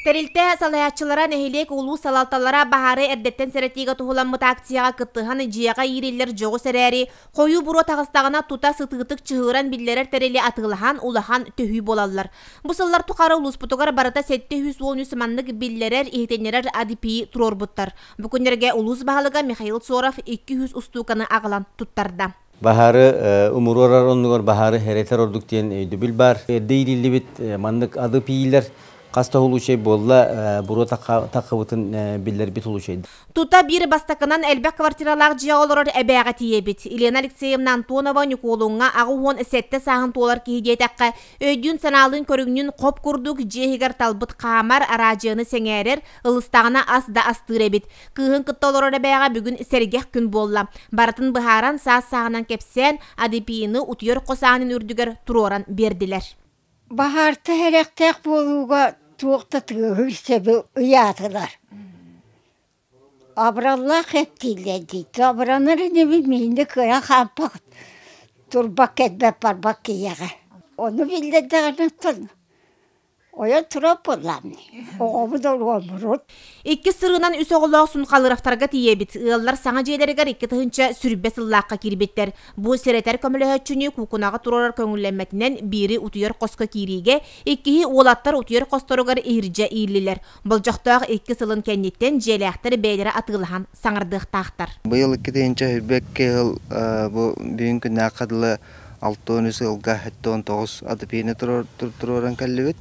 Тэрилтэ салайааччылара, нэһилиэк, улуус салалталара баһаары эрдэттэн сэрэтиигэ туһуламмыт акцияҕа кыттыһан дьиэҕэ иириллэр дьоҕус эрээри, хойуу буруо таҕыстаҕына тута сытыытык чыһыыран биллэрэр тэрили атыылаһан улахан төһүү буолаллар. Бу сыллар тухары улууспутугар барыта 713 маннык биллэрэр, иһитиннэрэр АДПИ туруорбуттар. Бу күннэргэ улуус баһылыга Михаил Соров 200 устууканы аҕалан туттарда. Баһаары умуруорар оннугар баһаары хэрэтэр ордук диэн өйдөбүл баар. Эрдэ иилиллибит маннык ады пиилэр хас да улуучай буолла, буруо таххыбытын биллэрбит улуучай. Тута биир бастакынан элбэх квартиралаах дьиэҕэ олорор эбээҕэ тиийэбит. Елена Алексеевна Антонова Ньукуолуҥҥа 87 сааһын туолар киһи диэтэххэ, өйдүүн-санаалыын көрүҥнүүн хоп курдук дьиэ иһигэр талбыт хаамар, араадьыйаны сэҥээрэр, ылыстаҕына ас да астыыр эбит. Кыыһын кытта олорор эбээҕэ бүгүн сэргэх күн буолла. Барытын быһааран, саас-сааһынан кэпсээн, АДПИ-ны утуйар хос аанын үрдүгэр туруоран биэрдилэр. Баһаарта сэрэхтээх буолууга туох да тыаһыыр сөбү ыйаатылар. Абыраллаах эттииллэр дии. Абыранар инибин миинэ кыайан хаампат, турбакка кэлбэт барбат киһиэхэ. Ону биллэрдэҕинэ оттон Ойон турар буоллаам оҕобут оруобурут. Иккис сырыынан үс оҕолоох Сунхалыровтарга тиийэбит. Ыаллар саҥа дьиэлэригэр 2020 сыллаахха киирбиттэр. Бу сэрэтэр көмөлөһөөччүнү куукунаҕа туруорар көҥүллэммэтинэн биири утуйар хоско киириигэ, иккиһи уолаттар утуйар хосторугар иһирдьэ ииллилэр. Болдьохтоох икки сылын кэнниттэн дьиэлээхтэр бэйэлэрэ атыылаһан саҥардыахтаахтар. Быйыл 2022 сыл бу бүгүн күннээххэ дылы 63 ыалга 79 АТП-ни туруоран кэллибит.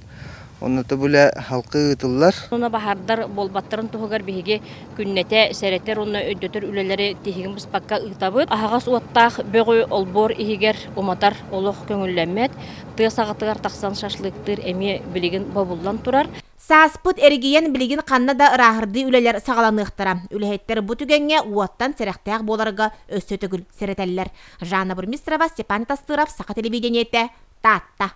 Онно бу халкы ыытыллар. Уна баһардар буолбаттарын туһугар биһиги күннэтэ сэрэтэр уонна өйдөтөр үлэлэри тиһигин быспакка ыытабыт. Аһаҕас уоттаах бөҕү олбуор иһигэр уматар олох көҥүллэммэт. Тыа саҕатыгар тахсан шашлыктыыр эмиэ билигин бобуллан турар. Сааспыт эргийэн билигин ханна да ырааһырдыы үлэлэр саҕаланыахтара. Үлэһиттэр бу түгэҥҥэ уоттан сэрэхтээх буоларга өссө төгүл сэрэтэллэр. Жанна Бурмистрова, Степан Тастыров, Саха телевидениетэ, Таатта.